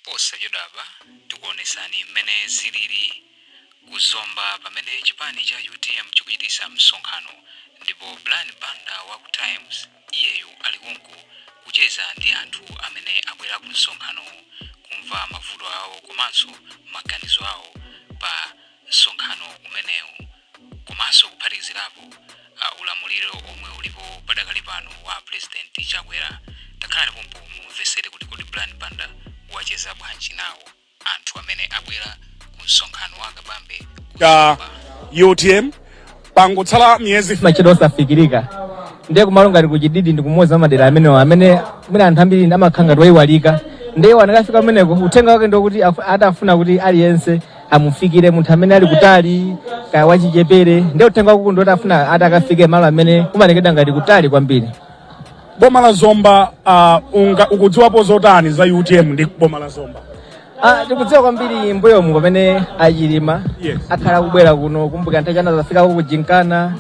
Posachedwapa tikuonesani mmene zilili ku Zomba pamene chipani cha UTM chikuchitisa msonkhano, ndipo Brian Banda wa ku Times iyeyu ali konko kucheza ndi anthu amene abwera ku msonkhanowu kumva mavuto awo komanso maganizo awo pa msonkhano umenewu, komanso kuphatikizirapo ulamuliro omwe ulipo padakali pano wa President Chakwera. Takhalani pompo mumvesere kuti kodi Brian Banda wacheza bwanji nawo anthu amene abwera ku msonkhano wa Kabambe ku Cha Zomba. UTM pangotsala miyezi Machedwa osafikirika, ndiye kumalo ngati kuchididi ndi kumodzi madera amenewo amene mwina anthu ambiri amakhala ngati oyiwalika. Ndiye anakafika kumeneko, uthenga wake ndiokuti atafuna kuti aliyense amufikire, munthu amene ali kutali kaya wachichepere. Ndiye uthenga wake ndoti afuna atakafike malo amene kumanekedwa ngati kutali kwambiri. Boma la Zomba, ukudziwapo zotani za UTM ndi boma la Zomba? Ah, tikudziwa kwambiri mbuyomu pamene achilima akhala kubwera kuno. Kumbuka nthawi chana zafikako kujinkana.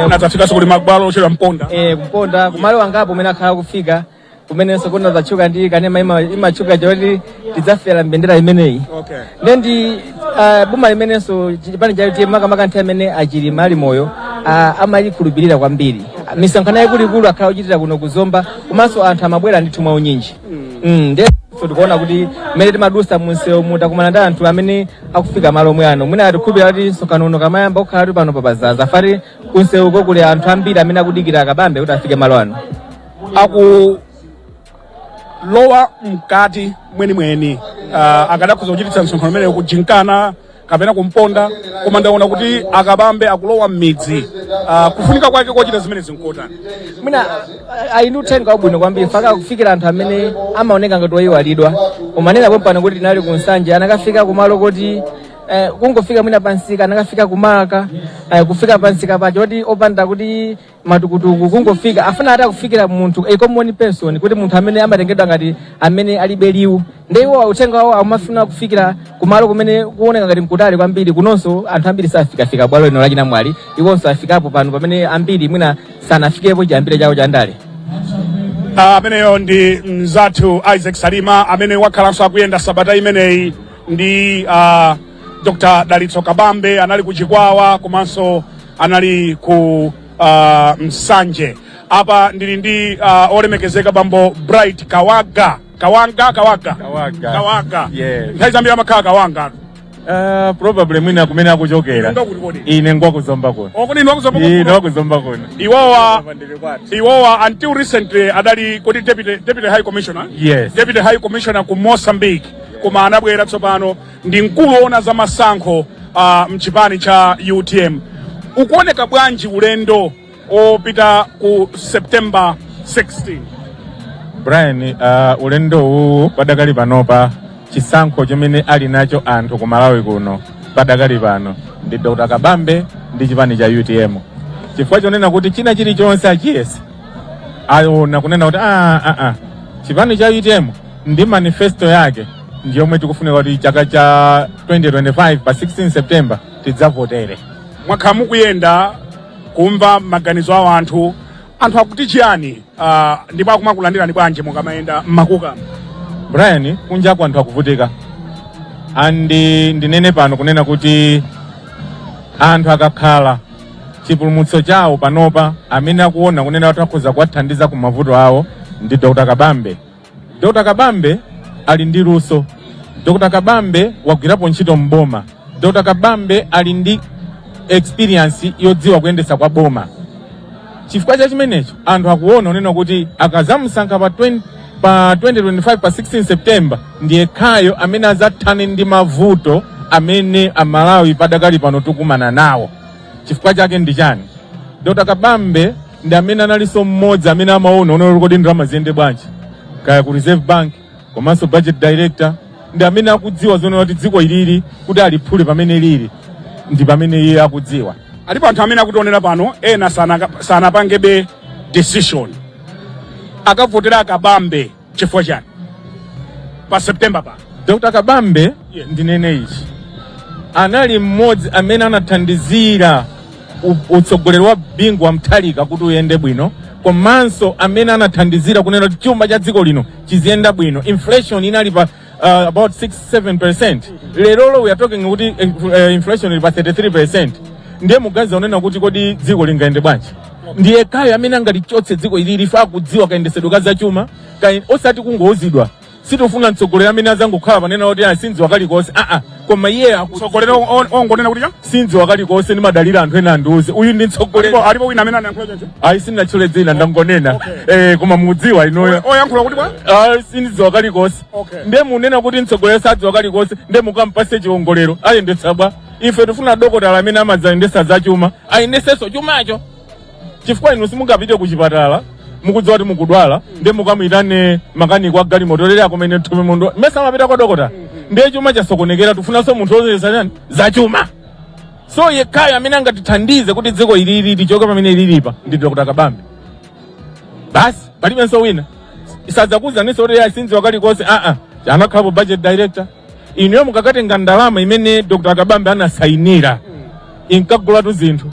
Nadzafikanso kuli mabwalo ochedwa Mponda. Kumponda, kumalo angapo umene akhala kufika, kumenenso kuna zatchuka ndi kanema imatchuka choti "Tidzafera mbendera imeneyi". Ndiye ndi boma limenenso chipani cha UTM, makamaka nthawi amene achilima ali moyo, amalikhulupirira kwambiri. Misonkhano yaikuluikulu akhala kuchitira kuno kuzomba, komanso anthu amabwera ndithu mwaunyinji. Ndiye so tikuona kuti mmene timadusa munsewu mutakumana ndi anthu amene akufika malo omwe ano, mwina atikhulupirira kuti msonkhano uno kamayamba kukhala kuti pano papazaza fati kunsewuko kuli anthu ambiri amene akudikira Akabambe kuti afike malo ano. Akulowa mkati mwenimweni, akadakhoza kuchititsa msonkhano umenewu kujinkana kapena kumponda, koma ndaona kuti Akabambe akulowa m'midzi. Kufunika kwake kochita zimenezi nkotani? Mwina ali ndi uthenga wabwino kwambiri faka kufikira anthu amene amaoneka ngati oyiwalidwa. Umanena pompano kuti tinali ku Nsanje, anakafika kumalo kuti kungofika mwina pansika, anakafika kumaka, kufika pansika pacho kuti opanda kuti matukutuku, kungofika afuna ata kufikira munthu, a common person, kuti munthu amene amatengedwa ngati amene alibe liwu. Ndi iwo uthenga wawo amafuna kufikira kumalo kumene kuoneka ngati nkutali kwambiri. Kunonso anthu ambiri safikafika bwalo lino lachinamwali, iwonso afikapo pano pamene ambiri mwina sanafikepo chiyambire chawo cha ndale. Ameneyo ndi mzathu Isaac Salima amene wakhalanso akuyenda sabata imeneyi ndi Dr Dalitso Kabambe. Anali ku Chikwawa komanso anali ku Msanje. Apa ndili ndi olemekezeka bambo Bright Kawaga, Kawanga, Kawaga. Kawaga. Kawaga. Yes. Nthawi zambiri amakhala Kawanga. Probably mwina kumene akuchokera. Nga kuti kodi? Ine ngwakuzomba kuno. Okuni inu wakuzomba? Ine wakuzomba kuno. Iwowa until recently adali kuti deputy high commissioner? Yes. Deputy high commissioner ku Mozambique, koma anabwera tsopano ndi mkulu woona za masankho mchipani cha UTM. Ukuoneka bwanji ulendo opita ku September 16? Brian, ulendo uwu padakali panopa, chisankho chimene ali nacho anthu ku Malawi kuno padakali pano ndi Dr Kabambe ndi chipani cha UTM, chifukwa chonena kuti china chilichonse achiyesa, aona kunena kuti chipani cha UTM ndi manifesto yake ndiyomwe tikufunika kuti chaka cha 2025 pa 16 September tidzavotere. Mwakhala mukuyenda kumva maganizo awo anthu. Anthu akuti chiyani, ndipo akumakulandirani bwanji mukamayenda mmakuka? Brian, kunjaku anthu akuvutika, and ndinene pano kunena kuti anthu akakhala chipulumutso chawo panopa, amene akuona kunena kuti akhoza kuwathandiza ku mavuto awo ndi Dr Kabambe. Dr Kabambe ali ndi luso. Dr Kabambe wagwirapo ntchito mboma. Dr Kabambe ali ndi experience yodziwa kuyendetsa kwa boma. Chifukwa cha chimenecho anthu akuona kunena kuti akazamusankha pa 20, pa 2025 pa 16 September, ndiye khayo amene azathane ndi mavuto amene Amalawi padakali pano tikumana nawo. Chifukwa chake ndi chani? Dr Kabambe ndi amene analinso mmodzi amene amaona unena kodi ndalama ziyende bwanji kaya ku Reserve Bank, komanso budget director, ndi amene akudziwa zonena kuti dziko ilili kuti aliphule pamene lili ndi pamene iye akudziwa. Alipo anthu amene akutionera pano, ena sanapangebe decision akavotera Akabambe chifukwa chani pa September pa. Dr Kabambe, ndinene ichi, anali mmodzi amene anathandizira utsogoleri wa Bingu wa Mutharika kuti uyende bwino, komanso amene anathandizira kunena kuti chuma cha dziko lino chiziyenda bwino. Inflation inali pa about 6 7%. Lerolo we are talking kuti inflation ili pa 33%. Ndiye mugaza unena kuti kodi dziko lingayende bwanji? Ndiye kayo amene angalichotse dziko ilili fa kudziwa kayendesedwe ka zachuma osati kungouzidwa. Sitifuna mtsogoleri amene azangokhala panena kuti, "Ah, sindziwa kalikonse." Aa, koma iye Mtsogoleri ongonena kuti cha "Sindziwa kalikonse, ndimadalira anthu ena andiuze." Uyu ndi mtsogoleri. Alipo wina amene anayankhula choncho? Ayi, sindinatchule dzina, ndangonena. Koma mudziwa inuyo. Oyankhula kuti bwa? Ah, "Sindidziwa kalikonse." Ndiye munena kuti mtsogoleri sadziwa kalikonse, ndiye mukampase chiwongolero, ayendetsa bwa? Ife tifuna dokotala amene amadzayendetsa zachuma, ayendesenso chumacho, chifukwa inu simungapite ku chipatala mukudziwa kuti mukudwala, ndiye mukamuyitane makaniko a galimoto lero akumene thupi munthu mesa amapita kwa dokotala. Ndiye chuma chasokonekera, tifunanso munthu woyendetsa chani? Zachuma. So yekhayo amene angatithandize kuti dziko ilili lichoke pamene lilipa ndi Dr. Kabambe basi, palibenso wina. Sadzakuzaninso kuti ayi, sindziwa kalikonse. Aa, anakhalapo budget director. Inuyo mukakatenga ndalama imene Dr. Kabambe anasayinira, inkagulatu zinthu,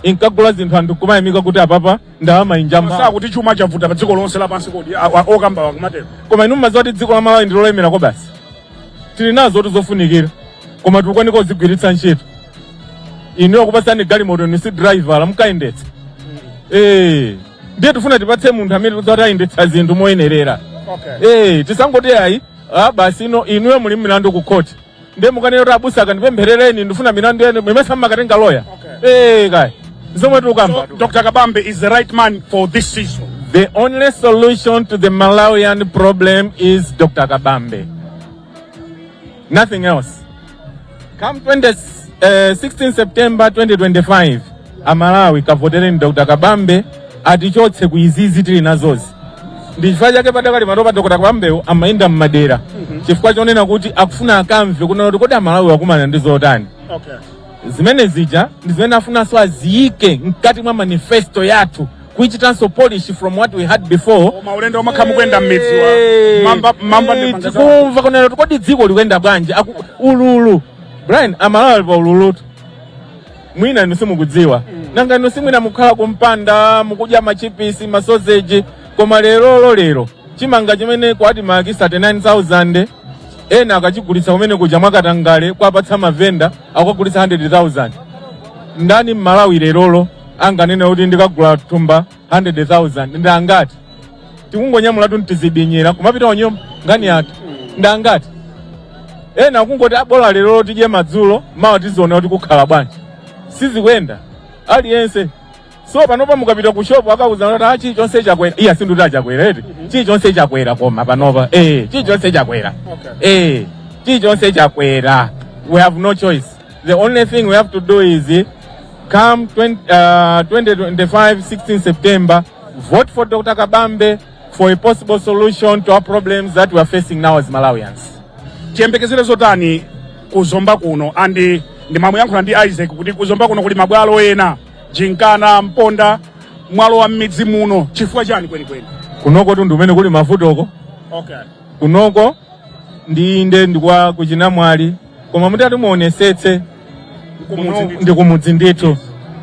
inkagula zinthu, anthu kumayamika kuti apapa ndalama injamba. Sakuti chuma chavuta pa dziko lonse lapansi kodi okamba wakumatero? Koma inu mmadziwa kuti dziko la Malawi ndi lolemera ko basi, tili nazo zofunikira, koma tikukwanika kuzigwiritsa ntchito? Inuyo kupasani galimoto, inu si driver, mukayendetsa? Ndiye tifuna tipatse munthu amene tikudziwa kuti ayendetsa zinthu moyenerera. Tisangoti ayi, ah, basi ino inuyo muli milandu ku court, ndiye mukanena kuti, "Abusa akandipempherereni, ndifuna milandu yenu," mwimesa mmakatenga lawyer. Kaya zomwe tikukamba. So, Dr. Kabambe is the right man for this season? The only solution to the Malawian problem is Dr. Kabambe. Nothing else. Come 16 September 2025, Amalawi, kavotereni Dr. Kabambe atichotse ku izizi tili nazozi. Ndi chifukwa chake padakali panopa Dr. Kabambewo amayenda m'madera, chifukwa chonena kuti akufuna akamve kunena kuti kodi Amalawi akumana ndi zotani. Zimene zija ndi zimene afunanso aziyike mkati mwa manifesto yathu, kuichitanso polish from what we had before. Koma ulendo umakhala mukuyenda m'midzi wa mamba mamba ndi manga zawo. Tikumva kunena kuti kodi dziko likuyenda bwanji. Ululu, Brian, Amalawi ali pa ululutu. Mwina inu simukudziwa, nanga inu simwina mukhala kumpanda, mukudya machipisi, masoseji, koma lerolo lero chimanga chimene kwati makisa 39,000, ena akachigulitsa kumene kuja mwakatangale, kwapatsa mavenda, akagulitsa 100,000. Ndani mMalawi lerolo anganene kuti ndikagula thumba 100,000? Ndangati tikungonyamulatu ntizidinyira kumapita kunyumba ngani athu? Ndangati ena akungoti abola lero tidye madzulo, mawa tiziona kuti kukhala bwanji. Sizikuyenda aliyense. So panopa mukapita ku shop akauza kuti, "Ah, chilichonse chakwera." Iya, sinduti achakwera eti, chilichonse chakwera, koma panopa chilichonse chakwera. Chilichonse chakwera. We have no choice. The only thing we have to do is come 20, 2025 16 September, vote for Dr. Kabambe for a possible solution to our problems that we are facing now as Malawians. Tiyembekezere zotani kuzomba kuno? Andi ndimamuyankhula ndi Isaac kuti kuzomba kuno kuli mabwalo ena, Jinkana, Mponda, mwalo wa m'midzi muno, chifukwa chani kwenikweni? Kunoko tundu umene kuli mavutoko. Kunoko ndi inde ndikwa kuchinamwali, koma mutati muonesetse Kumudzi ndithu. Ndi kumudzi ndithu.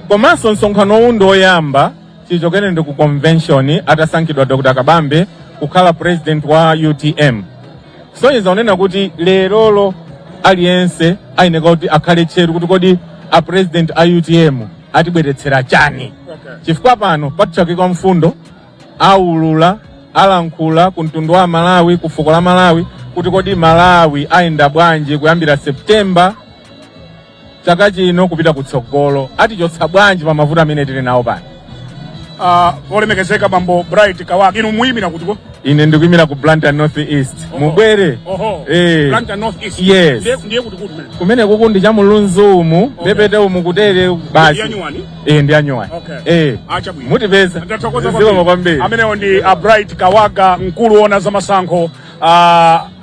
Komanso msonkhano uwu ndi oyamba chichokere ndi ku convention atasankhidwa Dr. Kabambe kukhala president wa UTM, soneza unena kuti lerolo aliyense ayeneka kuti akhale tcheru kuti kodi a president a UTM atibweretsera chani, chifukwa pano patchakikwa mfundo, aulula, alankhula ku mtundu wa Malawi, ku fuko la Malawi, kuti kodi Malawi ayenda bwanji kuyambira September chaka chino kupita kutsogolo, atichotsa bwanji pa mavuto amene tili nawo pano. Olemekezeka bambo Bright Kawaka, inu muyimira kutiko? Ine ndikuyimira ku Blantyre North East. Mubwere. Blantyre North East? Yes. Ndiye kuti kumene? Kumene kuku ndi cha Mulunzu umu, mbepete umu, kutere basi. Ndi anyuwani? Ndi anyuwani. Achabwino. Mutipeza. Ndathokoza. Zikomo kwambiri. Amenewo ndi a Bright Kawaga, mkulu woona za masankho.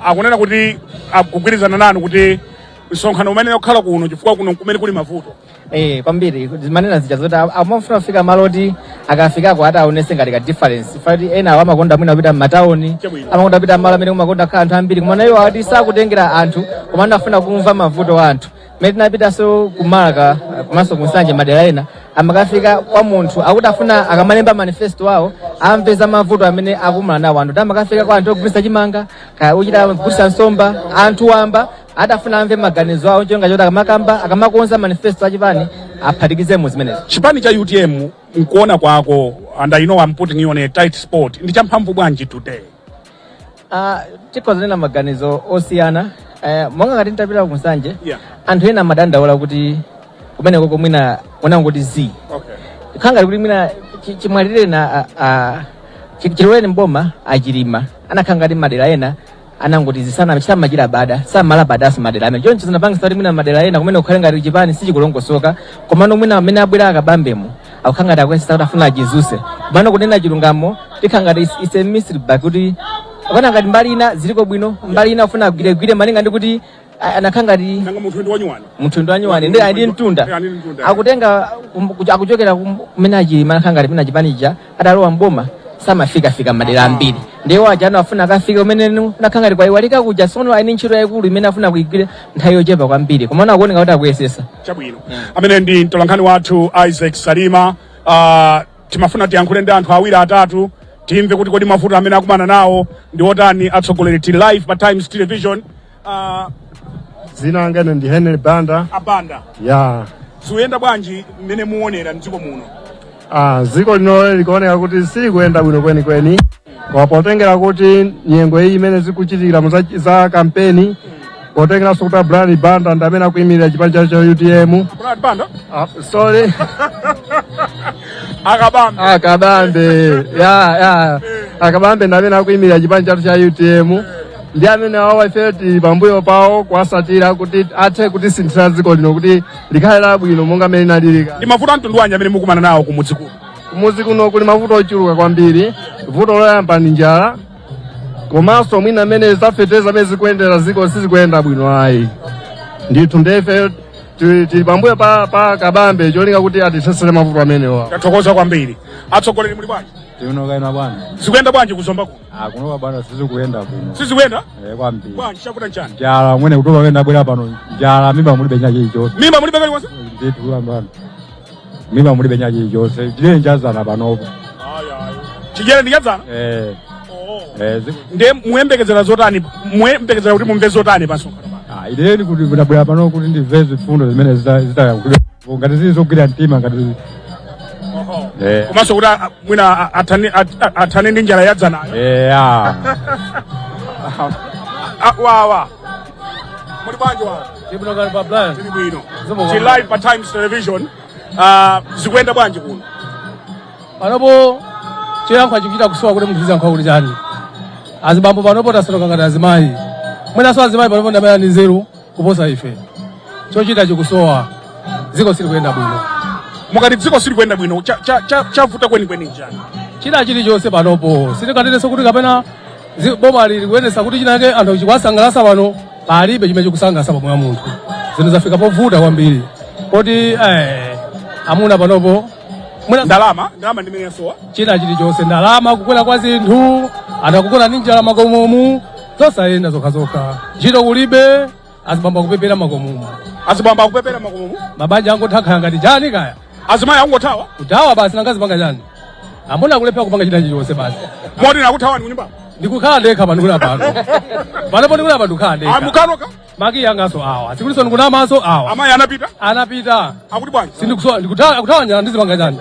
Akunena kuti akugwirizana nanu kuti msonkhano umene okhala kuno chifukwa kuno kumene kuli mavuto. Kwambiri zimanena zija zoti amafuna kufika malo oti akafikako ati aonese ngati ka difference fati. Ena awo amakonda mwina kupita m'matawuni, amakonda kupita malo amene kumakonda kukhala anthu ambiri, koma iwo ati sakutengera anthu, koma anafuna kumva mavuto a anthu. Mmene tinapitanso kumalaka komanso kunsanje, madera ena Amakafika kwa munthu akuti afuna akamalemba manifesto awo amve za mavuto amene akumana nawo anthu. Amakafika kwa anthu ogulitsa chimanga, kaya uchita kugulitsa nsomba, anthu wamba, adafuna amve maganizo awo chonga choti akamakamba, akamakonza manifesto achipani, aphatikizemo zimenezo. Chipani cha UTM, nkuona kwako, and I know I'm putting you on a tight spot, ndi champhamvu bwanji today? Tikhoza nena maganizo osiyana. Monga ngati ntapita ku Nsanje, anthu ena amadandaula kuti kumeneko mwina unangoti z khanga kuti mwina chimwalire na chilowere mboma achilima, anakhala ngati madera ena anangoti zisana samachira bada, samalabadaso madera amene. Choncho zinapangisa kuti mwina madera ena kumene kukhale ngati chipani sichikulongosoka. Komano mwina amene abwera akabambemo akukhala ngati akuyesesa kuti afuna achizuse. Komano kunena chilungamo, tikhala ngati it's a mystery bag, kuti akona ngati mbali ina ziliko bwino, mbali ina afuna agwiregwire, malinga ndi kuti anakhala ngati Nanga munthu ndi wanyuwani. Munthu ndi wanyuwani, ndi ali mtunda. Ali ndi mtunda. Akutenga akuchokera kumene achilima, anakhala ngati pena chipanicha atalowa mboma samafikafika madera ambiri, ndiye waja ano afuna akafike kumene nakhala ngati kwayiwalika kuja. Sono ali ndi ntchito yayikulu imene afuna kuigwira nthawi yochepa kwambiri, komano akuoneka kuti akuyesesa. Chabwino, amene ndi mtolankhani wathu Isaac Salima. Timafuna tiyankhule ndi anthu awiri atatu, timve kuti kodi mavuto amene akumana nawo ndi otani. Atsogoleri, tili live pa Times Television. Dzina langa ine ndi Henry Banda. Abanda, Ya. zikuyenda bwanji mmene muonera mdziko muno? Dziko lino likuoneka kuti silikuyenda bwino kwenikweni, koma potengera kuti nyengo iyi imene zikuchitikira mu za kampeni, potengeranso kuti a Brian Banda ndi amene akuyimirira chipani chacho cha UTM. Brian Banda? Sorry. Akabambe. Akabambe, ya, Akabambe ndi amene akuyimirira chipani chathu cha UTM, ndi amene awo ife tili pambuyo pawo kuwasatira kuti athe kutisinthira dziko lino kuti likhale labwino monga mmene linalili. Ndi mavuto amtundu wanji amene mukumana nawo kumudzi kuno? Kumudzi kuno kuli mavuto ochuluka kwambiri. Vuto loyamba ndi njala, komanso mwina amene zafeteza amene zikuyendera dziko sizikuyenda bwino ayi ndithu. Ndefe tili pambuyo pa Kabambe cholinga kuti atithetsere mavuto amenewa. Tathokoza kwambiri. Atsogoleri, muli bwanji? Tinokaina bwana. Zikuyenda bwanji kuzomba kuno? Ah, kunoka bwana sizikuyenda bwino. Sizikuyenda? Eh, kwambiri. Bwanji, chakuta nchani? Njala mwene, kutoka kwenda bwera pano njala, mimba mulibe china chilichonse. Mimba mulibe kalikonse? Ndithu bwana. Mimba mulibe china chilichonse. Chile njazana panopo. Chijere ndichadzana? Eh. Eh, ziku Ndiye muyembekezera zotani? Muyembekezera kuti mumve zotani pa msonkhano pano? Ah, ileni kuti ndabwera pano kuti ndimve zifundo zimene zitayankhulidwa. Ngati zili zogwira mtima ngati eh. Komanso kuti mwina athane ndi njala yadzanayo. Eh, ah. Wawa, muli bwanji wawa? Tili bwino, tili live pa Times Television. Zikuyenda bwanji kuno? Panopo choyankha chikuchita kusowa kuti munthu ziyankha kuti chani. Azibambo panopo tasonoka ngati azimayi, mwinanso azimayi panopo ndi amene ali nzeru kuposa ife. Chochita chikusowa, dziko silikuyenda bwino. Mukati dziko silikuyenda bwino, chavuta kwenikweni nchani? China chilichonse panopo sitikatenenso kuti kapena boma lili kuyendesa kuti chinake anthu chikuwasangalasa. Pano palibe chimene chikusangalasa pamoyo wa munthu. Zinthu zafika povuta kwambiri poti amuna panopo mwina Ndalama ndimene yasowa. China chilichonse, ndalama, kukwera kwa zinthu, anthu akugona ndi njala makomomu, zosayenda zokhazokha, ntchito kulibe, azibambo akupepera makomomu. Azibambo akupepera makomomu. Mabanja angotha ngati chani kaya. Azimayi akungothawa. Kuthawa basi, nangazipanga chani? Amuna akulephera kupanga china chilichonse basi. Moti nakuthawani kunyumba? Ndikukhala ndekha pano, ndikula pano, panopo ndikula pano, ndikukhala ndekha. Amukanoka. Makiyi angaso awa, sikuliso ndikunamaso awa. Amayi anapita? Anapita. Akuti bwanji? Sindikusowa, ndikuthawa, akuthawa njala, ndizipanga chani?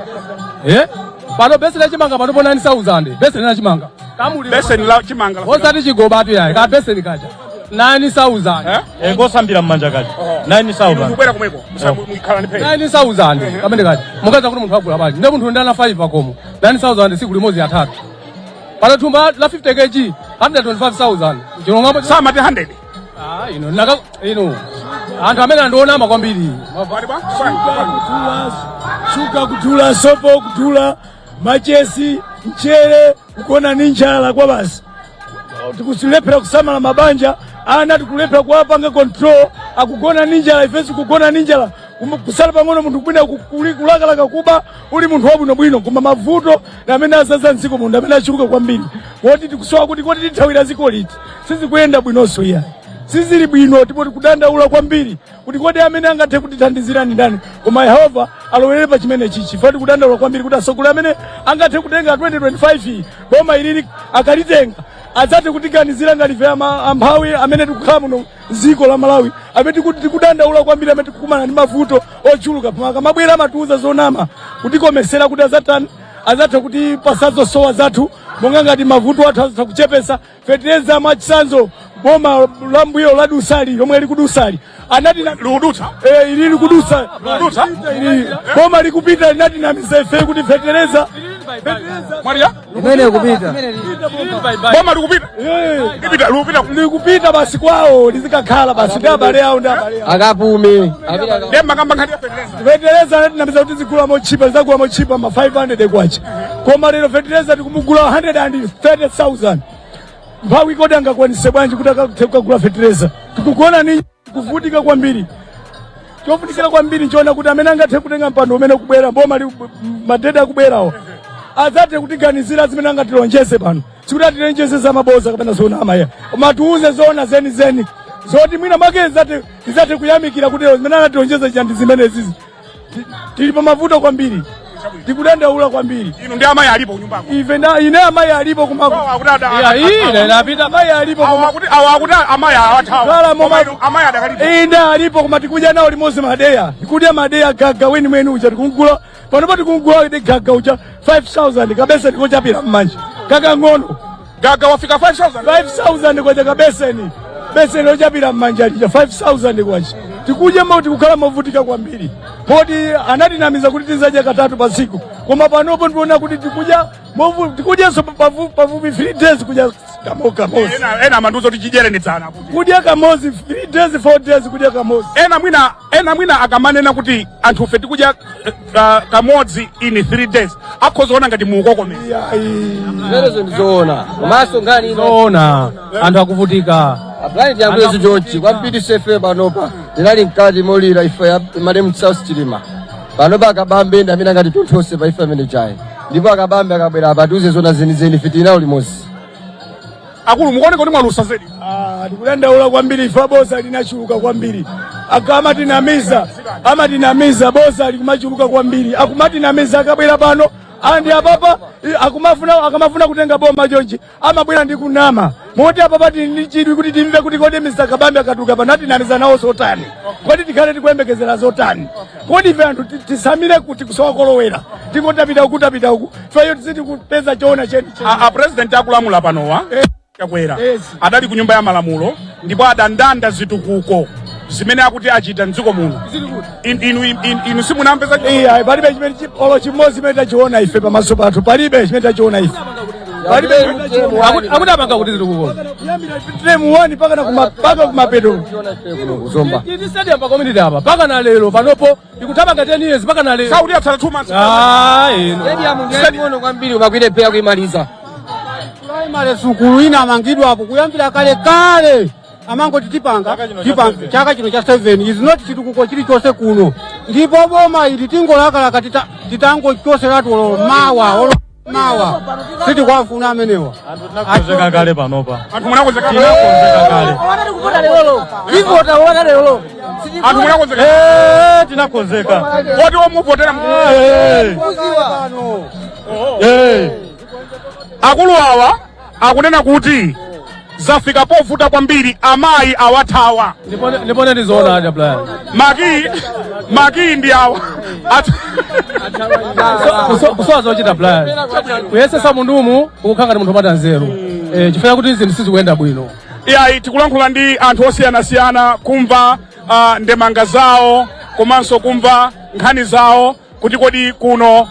Pano beseni lachimanga panopo 9000, beseni lachimanga kamuli. Beseni la chimanga Osati chigobatu yayi, ka beseni kaja 9000. Eh? Ngosambira mmanja kaja 9000. Ndikubwera kumweko, mukhala ndi phe 9000 kamene kaja, mukaza kuti munthu agula bwanji? Ndiye munthu ndi ana 5 pakomo, 9000 siku limodzi atatu. Pano thumba la 50 kg 125,000, chilungamo. Samati 100? Ah, ino naka ino anthu amene andionama kwambiri. Pali bwa? Fine, fine. Shuga kudula, sopo kudula, machesi, mchere, kugona ni njala kwa basi. Tikulephera kusamala mabanja, ana tikulephera kuwapanga control, akugona ni njala, ifenso kugona ni njala. Kusala pang'ono munthu kwina kulakalaka kuba, uli munthu wabwinobwino, koma mavuto ndi amene azaza mdziko muno, amene achuluka kwambiri, woti tikusowa kuti koti tithawira dziko liti. Sizikuyenda bwinonso iyayi. Sizili bwino, tipo tikudandaula kwambiri kuti kodi amene angathe kutithandizira ndi ndani? Koma Yehova alowerere pa chimene chichi, chifukwa tikudandaula kwambiri kuti atsogoleri amene angathe kutenga 2025 iyi, boma ilili akalitenga, adzathe kutiganizira ngati ife amphawi amene tikukhala muno mdziko la Malawi, amene tikudandaula kwambiri, amene tikukumana ndi mavuto ochuluka. Akamabwera amatiuza zonama kutikomesera kuti azatani, azatha kutipasa zosowa zathu, monga ngati mavuto athu azatha kuchepesa fetereza. Mwachitsanzo, boma la mbuyo ladusali, lomwe likudusali, anati Likudutsa? Eh, ili likudutsa. Likudutsa? Ili boma likupita linatinamiza ife kuti fetereza Maria. Imene kupita. Boma likupita. Eh. Lipita, likupita. Likupita basi kwawo, lizikakhala basi ndi abale awo, ndi abale awo. Akapume. Ndiye makamba nkhani ya fetereza. Fetereza anatinamiza kuti zigula mochipa, zizagula mochipa ma 500 kwacha, koma lero fetereza tikumugula 130,000. Mphawi kodi angakwanise bwanji kuti akathe kukagula fetereza? Tikugona ni kuvutika kwambiri. Chofunikira kwambiri nchoona kuti amene angathe kutenga mpando umene kubwera boma madede akubwerawo adzathe kutiganizira zimene angatilonjeze pano. Sikuti atilonjeze zamaboza kapena zonama ya, koma tiuze zoona zenizeni zoti mwina mwake tizathe kuyamikira kuti zimene anatilonjeza chija ndi zimene zizi. Tili pa mavuto kwambiri, tikudandaula kwambiri. Inu ndi amayi alipo kunyumbako? Ife nda ine amayi alipo kuma Awa akuti Iya, ine napita. Amayi alipo awa koma akuti, awa akuti amayi awathawa. Khala Koma inu amayi adakalipo. Inde, alipo, koma tikudya nawo limodzi madeya, tikudya madeya gaga weni mweni uja tikumgula panopa, tikumgula ide gaga uja 5000 kabeseni kochapira mmanja kakang'ono. Gaga wafika 5000? 5000 kwacha kabeseni, beseni lochapira mmanja lija 5000 kwacha. Tikudya mo, tikukhala movutika kwambiri, poti anatinamiza kuti tizadya katatu pa tsiku, koma panopo ndikuona kuti tikudya tikudyanso pafupi 3 days kudya kamozi. Ena amandiuza kuti chidyere ni dzana kuti. Kudya kamozi 3 days, 4 days kudya kamozi. Ena mwina akamanena kuti anthufe tikudya kamodzi in 3 days, akhoza kuona ngati mukukokomeza. Zimenezo ndizoona, komanso nkhani ino Zoona, anthu akuvutika. Apulani tiyankhulezo chonchi kwambiri. Sefe panopa tinali mkati molira ife ya malemu Charles Chilima. Panopa Akabambe ndi amene angati tonthonse pa ife amene chayi, ndipo Akabambe akabwera apa atiuze zona zenizeni. Ife tili nawo limodzi. Akulu, mukuoneka kuti mwalusa zedi. Ah, tikudandaula kwambiri ife, boza linachuluka kwambiri. Amatinamiza, amatinamiza, boza likumachuluka kwambiri, akumatinamiza akabwera pano. Andi apapa akumafuna, akamafuna kutenga boma chonchi amabwera ndi kunama, moti apapa tili ndi chidwi kuti timve kuti kodi Mr. Kabambe akatuluka pano atinamiza nawo zotani? Kodi tikhale tikuyembekezera zotani? Kodi ife anthu tisamire kuti kusowa kolowera, tingotapita uku, tapita uku, ifeyo tiziti kupeza choona cheni cheni. A president akulamula panowa, Chakwera, adali ku Nyumba ya Malamulo ndipo adandanda zitukuko zimene akuti achita mdziko muno. Inu simunamve za Iya, palibe chimene olo chimodzi chimene tachiona ife pamaso pathu, palibe chimene tachiona ife, palibe chimene tachiona. Akuti apanga kuti zitukuko. Kuyambira term 1 mpaka kumapeto. Kuzomba. Ili stadium pa community apa paka na lero panopo ikuthamanga 10 years paka na lero. Saudi atsala 2 months. Ah, ino. Stadium ndi yaying'ono kwambiri, umakuilephera kuimaliza. Primary sukulu ina amangidwa apo kuyambira kale kale, amangoti tipanga, tipanga, chaka chino cha 7 is not chitukuko chilichonse kuno. Ndipo boma ili tingolakalaka titangochoseratu olo mawa, olo mawa, sitikwafuna amenewa. Tinakonzeka kale panopa. Anthu munakonzeka? Tinakonzeka kale. Tivota wana lero. Anthu munakonzeka? Eh, tinakonzeka. Kodi omuvotera Eh. Eh. Akulu awa akunena kuti zafika povuta kwambiri, amayi awathawa. Ndipo ndizoona aja, Brian. Maki ndi awa. Kusowa zochita, Brian, kuyesesa mundumu ukukhala ngati munthu wopanda nzeru, chifukwa kuti zinthu sizikuyenda bwino. Iyayi, tikulankhula ndi anthu osiyanasiyana kumva ndemanga zawo komanso kumva nkhani zawo kuti kodi kuno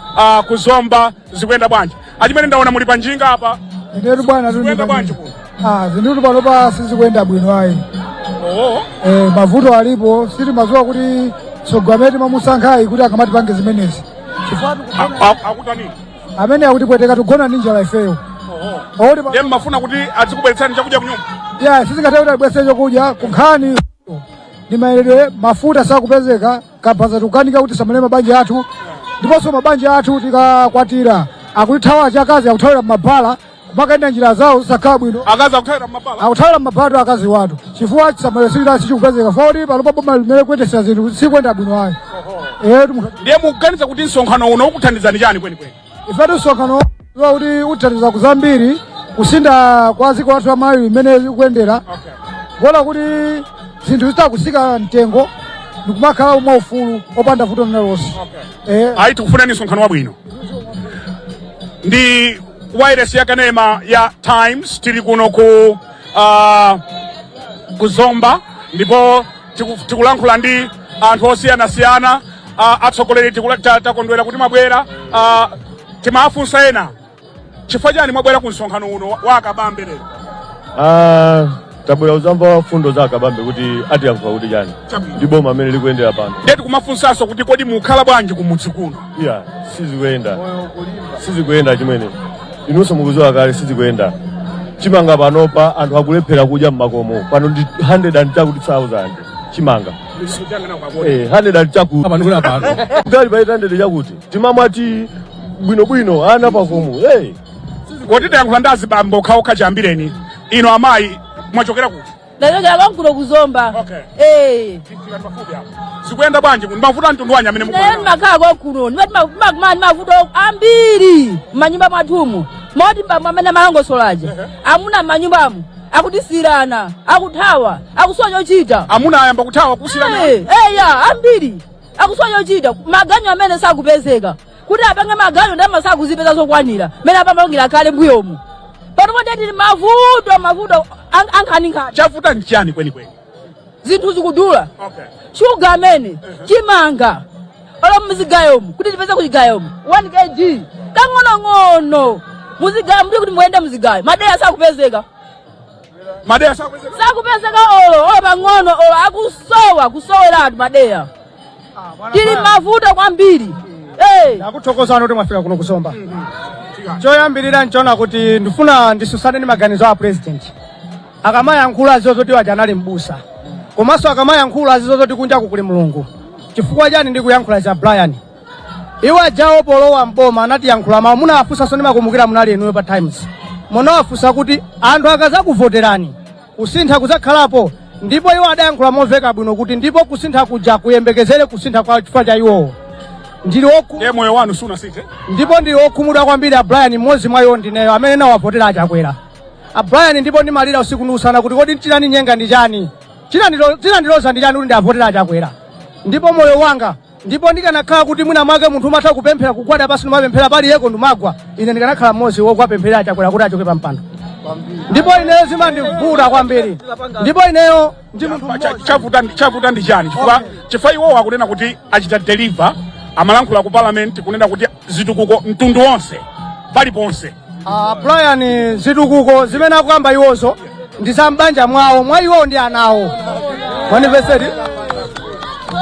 kuzomba zikuyenda bwanji. Achimene ndaona muli pa njinga apa. Ndetu bwana. Zikuyenda bwanji kuno? Ah, zinthu panopa sizikuyenda bwino ayi. Oh. Eh, mavuto alipo, sitimadziwa kuti tsogo amene timamusankhayi kuti akamatipange zimenezi. Chifukwa Akutani? Amene akutipweteka, tigona ndi njala ifeyo. Oti Ndiye mmafuna kuti azikubweretsani chakudya kunyumba? Ya, sizingathe kuti atibweretse chakudya kunkhani ndi mayendedwe, mafuta sakupezeka, kabaza tikukanika kuti tisamale mabanja athu, ndiponso mabanja athu tikakwatira akutithawa, chakazi akuthawira m'mabala. Kumakayenda njira zawo zisakhala bwino. Akazi akuthawira mmabala. Akuthawira mmabalatu akazi watu chifukwa chisamaliro sikuti sichikupezeka foti pano paboma limene kuyendesera zinthu sikuyenda bwino ayi. Ndiye mukuganiza kuti msonkhano uno ukuthandizani chani kwenikweni? Ifetu msonkhano kuti uthandiza kuzambiri kusintha kwa dziko lathu la Malawi limene likuyendera, kuona kuti zinthu zitakusika mtengo ndikumakhala mwaufulu opanda vuto lililonse. Ayi, tikufunani msonkhano wabwino. Ndi wireless ya kanema ya Times, tili kuno ku Zomba ndipo tikulankhula ndi anthu osiyanasiyana. Atsogoleri, takondwera kuti mwabwera. Timafunsa ena, chifukwa chani mwabwera ku msonkhano uno wa Akabambe lero? Ah, tabwera kuzamva fundo za Akabambe kuti atiyankhula kuti chani ndi boma amene likuyendera pano. Ndiye tikumafunsanso kuti kodi mukhala bwanji kumudzi kuno? Iya, sizikuyenda, sizikuyenda chimwene, inunso mukudziwa kale sizikuyenda. Chimanga panopa anthu akulephera kudya mmakomo pano, ndi 100 and chakuti 1000 chimanga, 100 and chakuti. Pano pano. Gali pa 800 chakuti timamwati bwinobwino ana pakomo, hey. Kodi tayankhula ndi azibambo okhaokha chiyambireni. Ino amayi, mwachokera kuti? Ndachokera konkuno kuzomba. Okay. Eh. Zikuyenda bwanji kuno? Mavuto a mtundu wanji amene Ine mukuona? ndimakhala konkuno, ndimakumana ndi mavuto ambiri m'manyumba mwathumu, moti mbambo amene amalongosolaja, amuna m'manyumbamo akutisirana, akuthawa, akusowa chochita. Amuna ayamba kuthawa, kusiyana? Eh, eya, ambiri akusowa chochita, maganyu amene sakupezeka kuti apange maganyu, ndalama sakuzipeza zokwanira mene apamangira kale mbuyomu. Pano tili mavuto, mavuto ankhaninkhani. Chavuta nchani kwenikweni? Zinthu zikudula. Shuga amene, chimanga, olo muzigayomu kuti tipeze kuchigayomu 1 kg kang'onong'ono muzigayo mudi kuti muyende muzigayo, madeya sakupezeka. Madeya sakupezeka? Sakupezeka olo pang'ono, olo akusowa, kusoweratu madeya. Tili mavuto kwambiri. Ndakuthokozani kuti mwafika kuno kuzomba. Choyambirira nchoona kuti ndifuna ndisusane ndi maganizo a president akamayankhula zizo zoti waja anali mbusa, komanso akamayankhula zizo zoti kunjaku kuli Mulungu. Chifukwa chani ndikuyankhula za Brian? Iwo ajawo polowa mboma anatiyankhula mawu, munawafunsanso, ndimakumbukira munali inuyo pa Times, munawafunsa kuti anthu akazakuvoterani kusintha kuzakhalapo, ndipo iwo adayankhula momveka bwino kuti ndipo kusintha kuja kuyembekezere kusintha kwa chifukwa cha iwowo. Ndili Ndiye moyo wanu sunasinthe? Ndipo ndili wokhumudwa kwambiri a Brian, mmodzi mwa iwo ndineyo amene nawavotera achakwera a Brian, ndipo ndimalira usiku ndi usana kuti kodi chinani nyenga ndi chani, chinandiloza ndi chani kuti ndiavotera achakwera? Ndipo moyo wanga, ndipo ndikanakhala kuti mwina mwake munthu umatha kupemphera, kugwada pasi ndimapemphera paliyeko ndimagwa, ine ndikanakhala mmodzi wogwapemphera achakwera kuti achoke pa mpando. Ndipo ineyo zimandivuta kwambiri, ndipo ineyo ndi munthu Chavuta ndi chani? Chifukwa iwowo akunena kuti achita deliver, amalankhula ku parliament kunena kuti zitukuko mtundu wonse paliponse. Ah, Brian, zitukuko zimene akukamba iwozo ndi za m'banja mwawo, mwa iwo ndi anawo. Mwandimvetseri?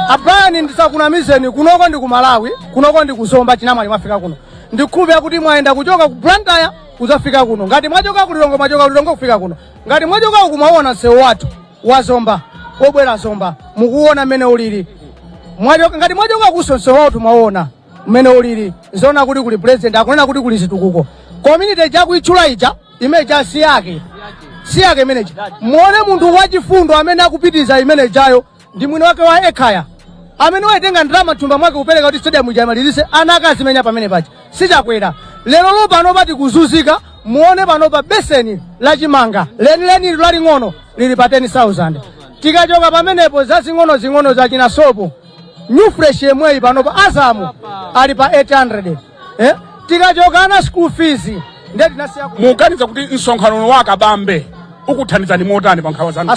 A Brian, ndisakunamizeni, kunoko ndi ku Malawi, kunoko ndi kuzomba chinamwali. Mwafika kuno, ndikhulupirira kuti mwayenda kuchoka ku Blantyre kuzafika kuno. Ngati mwachoka ku Lilongwe, mwachoka ku Lilongwe kufika kuno. Ngati mwachoka uku, mwaona msewu wathu wa Zomba wobwera Zomba, mukuona mmene ulili. Mwachoka, ngati mwachoka kuso, msewu wathu mwaona mmene ulili. Zoona kuti kuli president akunena kuti kuli zitukuko, community chakuitchula ija imene cha si yake, si yake imeneja. Muone munthu wachifundo amene akupitiza imene jayo ndi mwini wake wa Ekhaya amene waitenga ndalama thumba mwake kupereka kuti stadium ija imalizise, ana akazimenya pamene paja, sichakwera. Lero lo pano pati kuzunzika, muone pano pa beseni la chimanga lenileni laling'ono lili pa 10,000. Tikachoka pamenepo, zazing'ono-zing'ono zachina sopo New Fresh yemweyi pano pa Azamu ali pa 800, eh? Tikachoka ana school fees ndiye tinasiya Mukuganiza kuti msonkhano wa Akabambe ukuthandizani motani pa nkhawa zanu?